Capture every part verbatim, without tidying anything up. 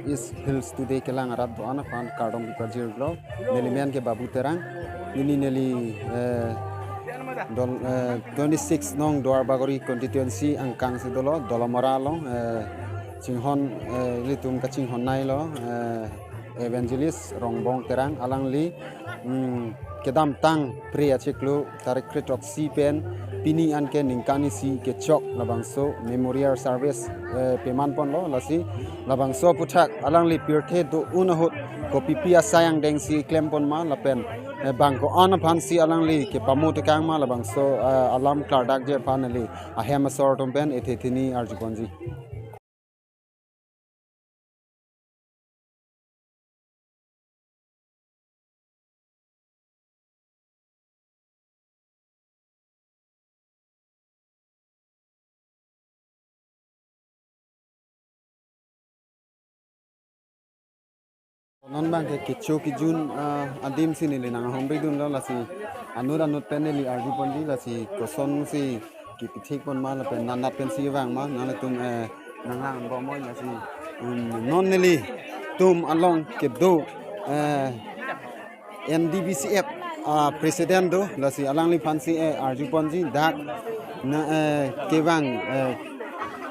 East Hills Today kelang arat do-an aphan kardom pajirlo. Neli men ke Babu Terang. Neli neli eh, dol, eh, twenty-six nong Duarbagori constituency angkang si dolo, Dolamara along, eh, chinghon, eh, ilitum kachinghon nailo, eh, Evangelist Rongbong Terang, alangli, mm, kedamtang Phre achiklo tarik kre-throksi pen pini anke ningkan isi kechok labangso memorial service, eh, peman ponlo, lasi labangso aphuthak alangli pirthe do-un ahut kopipi asai angdeng si klem pon ma lapen, eh, bang ko-an aphan si alangli kepamo tekang ma labangso, eh, alam klardakji aphan neli ahem asor atum pen ethe thini arju ponji. Non abangke kecho kejun, ah, adim si neli nanghumri dunlo, lasi anut anut pen neli arju ponji, lasi kosonsi kepithik pon ma lapen nanat pensi vang ma, nanglitum, eh, nanglang bomnoi, lasi, um, non nelitum along kedo, eh, N D B C F, ah, president do, lasi alangliphan si, eh, arju ponji dak na, eh, kevang, eh,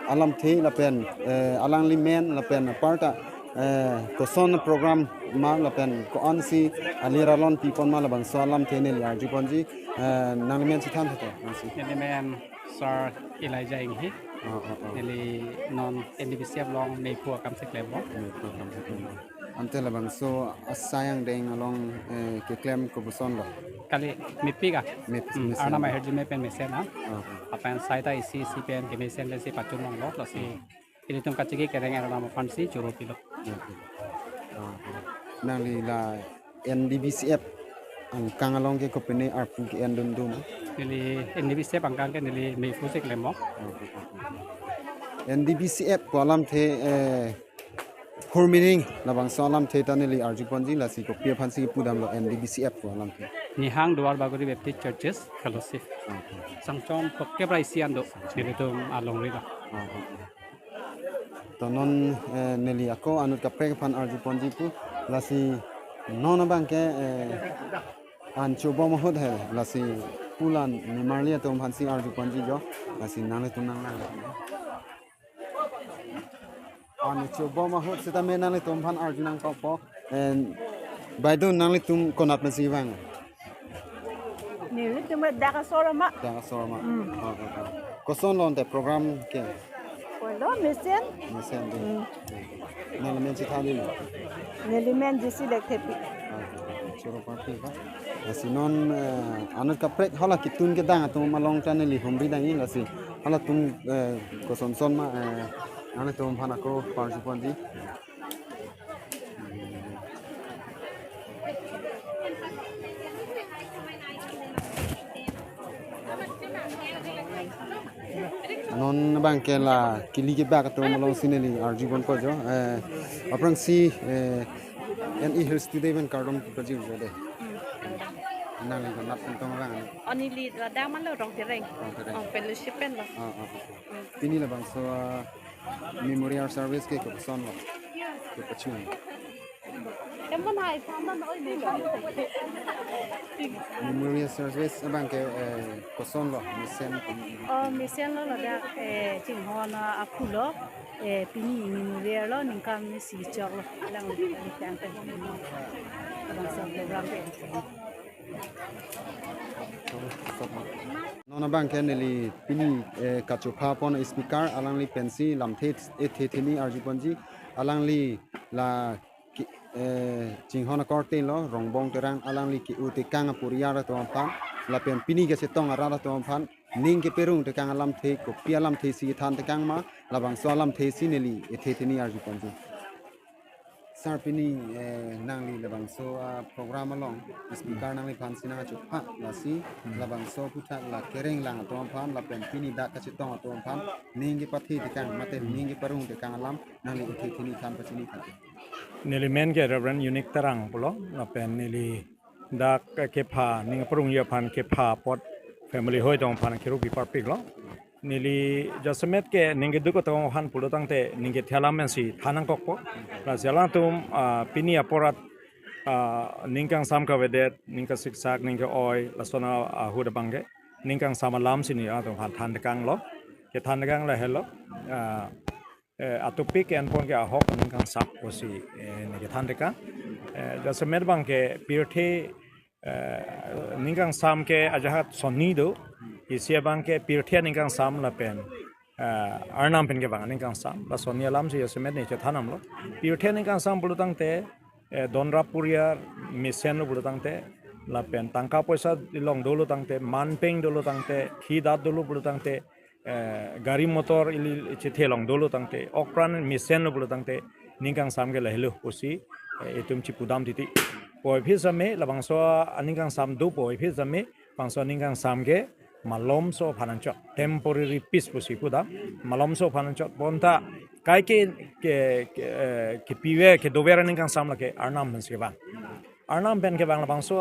alamthe lapen, eh, alangli men lapen aparta, eh, koson program ma lapen ko-an si alir alon pi pon ma labangso alamthe neli arju ponji, eh, nangli men si than theto, nangsi. Neli men Sir Elijah Inghi. Oh, oh, oh. Neli non N D B C F along meiphu akam si klemlo. Meiphu akam si klemlo. Ante labangso asai angdeng along, eh, keklem kopuson lo? Kali mepik a. Mep-, hmm, mesen. Arnam ahirjume pen mesen a. Oh, oh. Lapen sai ta isi isi pen kemesen le si pachun longlo, lasi ilitum kachiki kereng arnam aphan si choro pilo. Ya, ya. Ah, ah. Nangli la N D B C F angkang along ke kopine arpu ke-en dun dun? Neli N D B C F angkang ke neli meiphu si klemlo. Ah, ah, ah. N D B C F pu alamthe, eh, full meaning labangso alamthe ta neli arju ponji, lasi kopi aphan si pudamlo N D B C F pu alamthe? Nihang Duarbagori Baptist Churches Fellowship. Ah, ah. Sangchom phokep ra isi an do. Nelitum alongri lo. Ah, ah, ah. To non, eh, neli ako anut kaprek aphan arju ponji pu, lasi non abangke, eh, an chobom ahut he, lasi pulan nimarli atum aphan si arju ponji jo, lasi nanglitum nanglang. An chobom ahut sitame nanglitum aphan arju nangkokpo, eh, Baidun, nanglitum konat pensi vang? Nelitum dak asor ma. Dak asor ma. Hmm. Oh, oh, oh. Koson lo ante program ke? Koson lo mesen. Mesen dei. Hmm. Nangli men si than dei. Neli men J C Lekthepi. Ah, choro party ba. Lasi non, eh, anut kaprek hala ketun kedang atum along ta neli humri dang-i, lasi halatum, eh, koson son ma, eh, nanglitum aphan ako parju ponji. Non abangke la kili kebak atum along si neli arju ponpo jo. Eh, aphrangsi, eh, N E Hills Today pen kardom pajirlo dei. Nangli konat pen tong lang? Oh, neli ladak malo Rongtereng. Rongtereng. Oh, fellowship pen lo. Ah, ah, ah. Pini labangso, ah, memorial service ke kopuson lo? Kopachun? Em pun hai, thaman oi ni lo. Memorial service abangke, eh, koson lo, mesen? Oh, mesen lo ladak, eh, chinghon, ah, aphu lo, eh, pini memorial lo, ningkan isi chok lo, lang lo, lang lo, lang lo, lang lo, lang lo. Non abangke neli pini, eh, kachopha pon speaker alangli pensi lamthe ethe thini arju ponji, alangli la ki, eh, chinghon akorte lo Rongbong Terang, alangli ke-o tekang aporiyar atum aphan lapen pini kachetong arat atum aphan ning keperung tekang alamthe, kopi alamthe si than tekang ma, labangso alamthe si neli ethe thini arju ponji. Sir, pini, eh, nangli labangso, ah, program along speaker nangliphan si nangkachopha, lasi labangso aphuthak la kereng lang atum aphan lapen pini dak kachetong atum aphan ning kepathe tekang mate ning keparong tekang alam nangli ethe thini than pachini tha. Neli men ke Reverend Unique Terang pulo, lapen neli dak kepha, ning parongji aphan kepha apot family hoi atum aphan kerupi parpik lo. Neli jasemet ke ning keduk atong han pulo tangte ning kethe alam pensi than nangkokpo. Lasi alangtum, ah, pini apor at, ah, ning kangsam kavedet, ning kasiksak, ning ke-oi, lason ahut abang ke ning kangsam alamsi neli alangtum aphan than tekanglo. Kethan tekang lahelo. Ah, eh, a-topic ke-enpon ke ahok ning kangsam pusi, eh, neli kethan tekang. Eh, jasemet abang ke pirthe, eh, ning kangsam ke ajahak sonni do. Isi abang ke pirthe ning kangsam lapen, eh, Arnam pen kevang ning kangsam. La sonni alamsi jasemet neli chethan damlo. Pirthe ning kangsam pulo tangte, eh, don rap puriar mesenlo pulo tangte, lapen tangka poisa ilong dolo tangte, manpeng dolo tangte, khi dat dolo pulo tangte, eh, gari motor ili chethe along dolo tangte, ok apran mesenlo pulo tangte, ning kangsam ke lahelo pusi, eh, itum chipudam titi. Puvoiphit sitame, labangso aning kangsam do puvoiphit sitame, labangso aning kangsam ke malomso aphan anchot, temporary peace pusi pudam, malomso aphan anchot. Bonta kaike, ke, ke, eh, kepiver, kedover aning kangsam lake Arnam pensi kevang. Arnam pen kevang labangso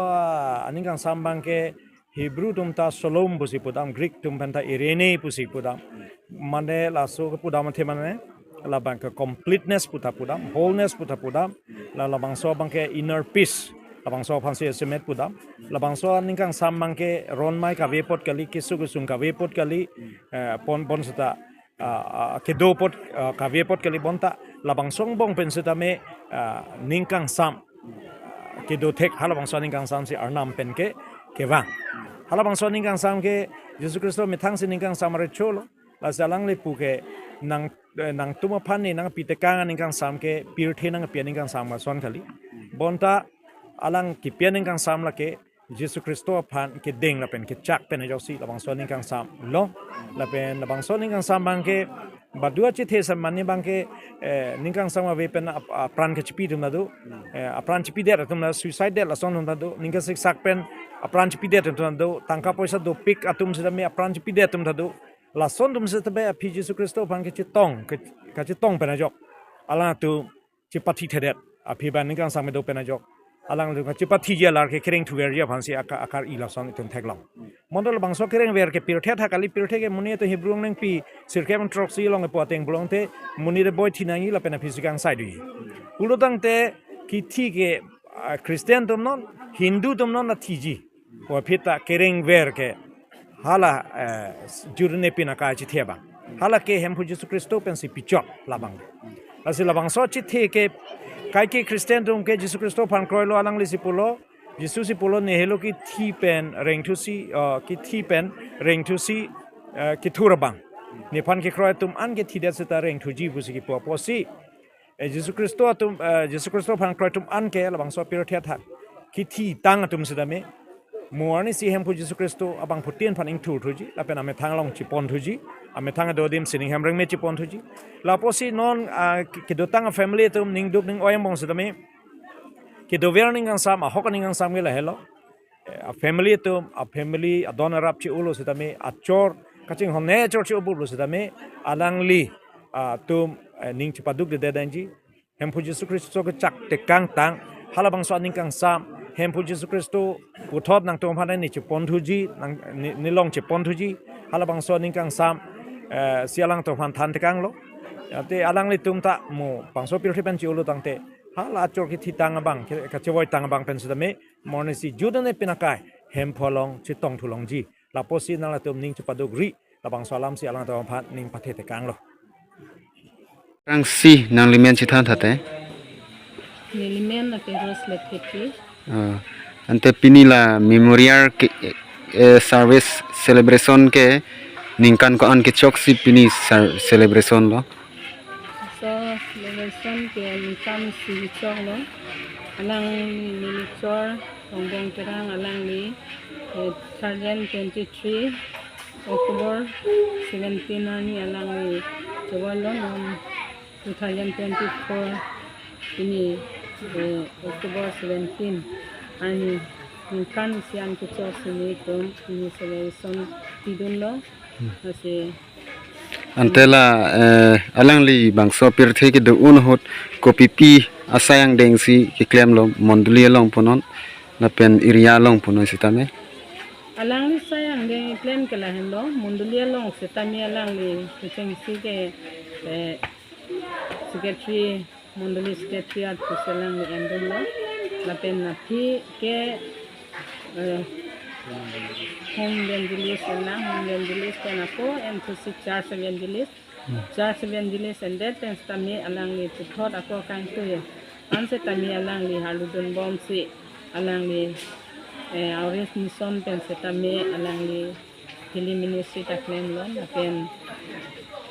aning kangsam abang ke Hebrew atum ta shalom pusi pudam, Greek atum pen ta eirene pusi pudam. Mane laso kepudam athe mane labang ke completeness pu ta pudam, wholeness pu ta pudam. La labangso abang ke inner peace, labangso aphansi jasemet pudam. Labangso aning kangsam abang ke ron amei kave apot kali, keso kesung kave apot kali, eh, pon pon seta, ah, ah, kedo apot, ah, kave apot kali. Bonta labangso angbong pen sitame, ah, ning kangsam kedo thek, halabangso aning kangsamsi Arnam pen ke kevang. Halabangso aning kangsam ke Jisu Khristo amethangsi ning kangsam arecholo. Lasi alangli pu ke nang, eh, nangtum aphan ne nangpi tekang aning kangsam ke pirthe nangpi aning kangsam ason kali. Bonta alang kipi aning kangsam lake Jisu Khristo aphan kedeng lapen kechak pen ajoksi labangso aning kangsam lo. Lapen labangso aning kangsam abang ke baduachethe samani abang ke, eh, ning kangsam ave pen ap-, apran kachipi atum ta do, eh, apran chipidet atum ta, suicide det lason atum ta do, ning kasiksak pen apran chipidet atum ta do, tangka poisa dopik atum sitame apran chipidet atum ta do. Lason atum sitame aphi Jisu Khristo aphan kachetong, ke-, kachetong pen ajok alangtum chepathi thedet, aphi abang ning kangsam kedo pen ajok alangtum kachepathiji alar ke kereng thuverji aphansi aka-, akar-i lason itum theklong. Bonta labangso kereng ver ke pirthe tha kali, pirthe ke monit atum Hebrew angnengpi sirkep throksi along kepu ateng pulote monit aboi thi nangji lapen aphisi kangsai doji. Pulo tangte kithi ke, ah, Christian atum non, Hindu atum non athiji. Puvoiphit ta kereng ver ke hala, eh, jut ne pin akai chethe abang. Hala ke Hemphu Jisu Khristo pensi pichot labang. Lasi labangso chethe ke kaike Christian atum ke Jisu Khristo aphan kroilo, alanglisi pulo, Jisusi pulo, ne helo kithi pen rengthusi, eh, kithi pen rengthusi, eh, kethur abang. Nephan kekroi atum an kethidet seta rengthuji pusi kipu apotsi, eh, Jisu Khristo atum, eh, Jisu Khristo aphan kroi atum an ke labangso pirthe athak kethitang atum sitame, mo arnisi Hemphu Jisu Khristo abangphutin aphan ingthurthuji lapen amethang along cheponthuji, amethang adodim sining hem rengme cheponthuji. Lapusi non, ah, ke-, kedotang family atum ning duk ning oi angbong sitame kedover aning kangsam, ahok aning kangsam ke lahelo. Eh, a-family atum, a-family adon arap che-olo sitame achor, kachinghon achor che-obup lo sitame alangli, ah, atum, eh, ning chepaduk dedet nangji. Hemphu Jisu Khristo kechak tekangtang, halabangso aning kangsam Hemphu Jisu Khristo puthot nangtum aphan ne cheponthuji, nang ne, nelong cheponthuji, halabangso aning kangsam, eh, si alangtum aphan than tekanglo. Ate alanglitum ta mo bangso pirthe pen che-olo tangte, hala achor kethitang abang, ke-, kachevoitang abang pen sitame, mo arnisi jut ne pin akai Hemphu along chetongthulongji. Lapusi nanglitum ning chepadukri, labangso alamsi alangtum aphan ning pathe tekanglo. Rangsi nanglimen chethan thate. Nelimen ate Rose Lethepi. Ah, ante pini la memorial ke, eh, service celebration ke ningkan ko-an kechoksi pini sar-, celebration lo? So, celebration ke ningkan isi choklo. Alangli nelichor Rongbong Terang alangli, eh, two thousand twenty-three October seventeen arni alangli chevoilo, non two thousand twenty-four pini, eh, October seventeen arni ningkan isi an kechoksi nelitum pini celebration pidunlo. Hmm. Lasi ante la, eh, alangli bangso pirthe kedo-un ahut kopipi asai angdengsi keklemlo, mondoli along punon lapen area along punon sitame? Alangli asai Angdeng plan ke lahenlo, mondoli along setame alangli kechengsi ke, eh, secretary, mondoli secretary art pusi alangli endunlo. Lapen aphi ke, eh, home evangelist na, home evangelist pen ako M two C church evangelist. Church evangelist endet pen setame alangli puthot ako kangtui. An setame alangli arludunbomsi alangli, eh, Outreach Mission pen setame alangli healing ministry ta klemlo, lapen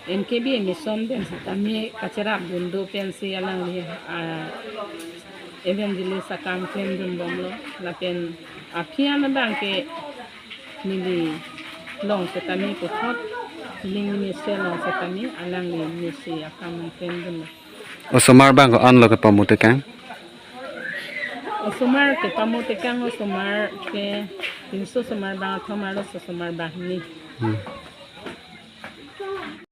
M K B mission pen setame kacherapdun do pensi alangli, ah, evangelist akam klemdunbomlo, lapen aphi an abang ke neli along setame puthot healing ministry along setame alangli ministry akam klemdunlo. Osomar abang ko-anlo kepamu tekang? Osomar kepamu tekang, osomar ke pinso osomar abang athom, arloso osomar abang hini. Hmm.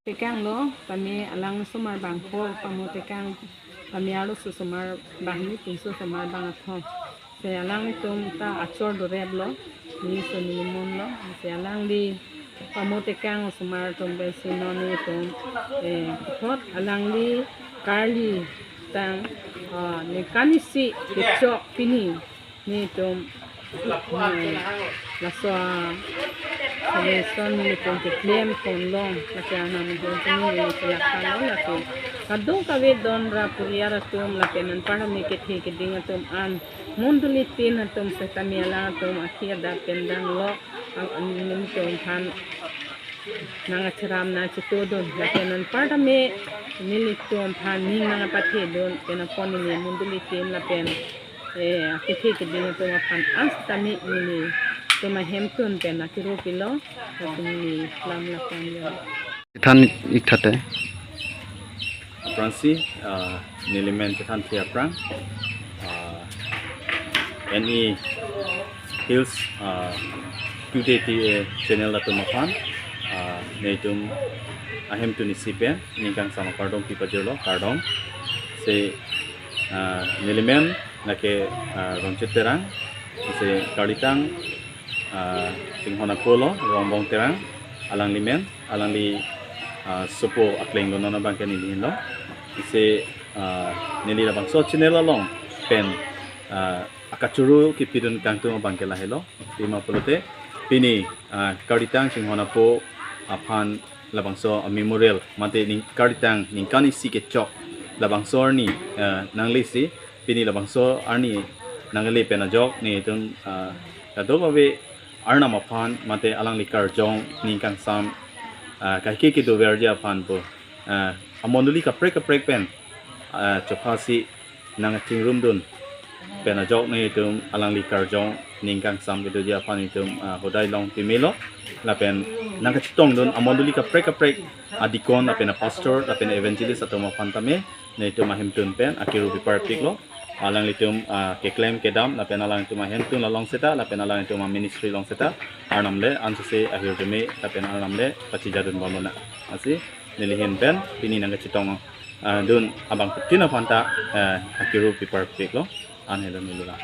Tekanglo, tame alang osomar abang ko pamu tekang, tame arloso osomar abang hini, pinso osomar abang athom. Se alanglitum ta achor doreplo, neli so neli monlo, se alangli pamu tekang osomar atum pensi non nelitum, eh, puthot alangli karli tang, ah, ningkan isi kechok pini nelitum, eh, laso, ah, solution nelitum keklem ponlong, lake anam hong sini neli kelak kalo, lake kadokave don ra puriar atum, lapen anparta me kethe keding atum an, mondoli tin atum setame alangtum akhir da pendang lo, ang, ang, nelitum aphan nangkacheram nangchetongdun, lapen anparta me nelitum aphan ning nangpathedun, pen apon neli mondoli tin lapen, eh, kethe keding atum aphan an setame nelitum ahemtun pen akiru pilo, lapen neli lam lapan lo. Than ik thate. Aphrangsi, ah, neli men Chethan Thi aphrang, ah, N E Hills, ah, Q T T A channel atum aphan, ah, nelitum ahemtun isi pen ning kangsam akardom pipajirlo, kardom. Se, ah, neli men lake, ah, Rongchit Terang, se karlitang, ah, Chinghon Apo lo, Rongbong Terang, alangli men, alangli, ah, sopo akleng lo, non abang ke neli hinlo. Se, ah, neli labangso channel along pen, ah, akachuru kepidun kangtung abang ke lahelo. Pima pulote, pini, ah, karlitang Chinghon Apo aphan labangso, ah, memorial, mate ning, karlitang ningkan isi kechok labangso arni, ah, nanglesi, pini labangso arni nangle pen ajok nelitum, ah, kadokave Arnam aphan mate alangli karjong ning kangsam, ah, kaike kedoverji aphan pu, ah, amondoli kaprek kaprek pen, ah, chophasi nangchingrumdun pen ajok nelitum alangli karjong ning kangsam kedoji aphan nelitum, ah, hodai long pimelo, lapen nangkachetongdun amondoli kaprek kaprek adikon lapen apastor lapen evangelist atum aphan tame nelitum ahemtun pen akiru piparpiklo. Alanglitum, ah, keklem kedam lapen alanglitum ahemtun along seta lapen alanglitum aministry along seta Arnam le ansose ahirjume lapen Arnam le pachijadunbomlonang. Lasi neli ahin pen pini nangkachetong, ah, dun abangphutin aphan ta, ah, akiru piparpiklo. An helo neli la.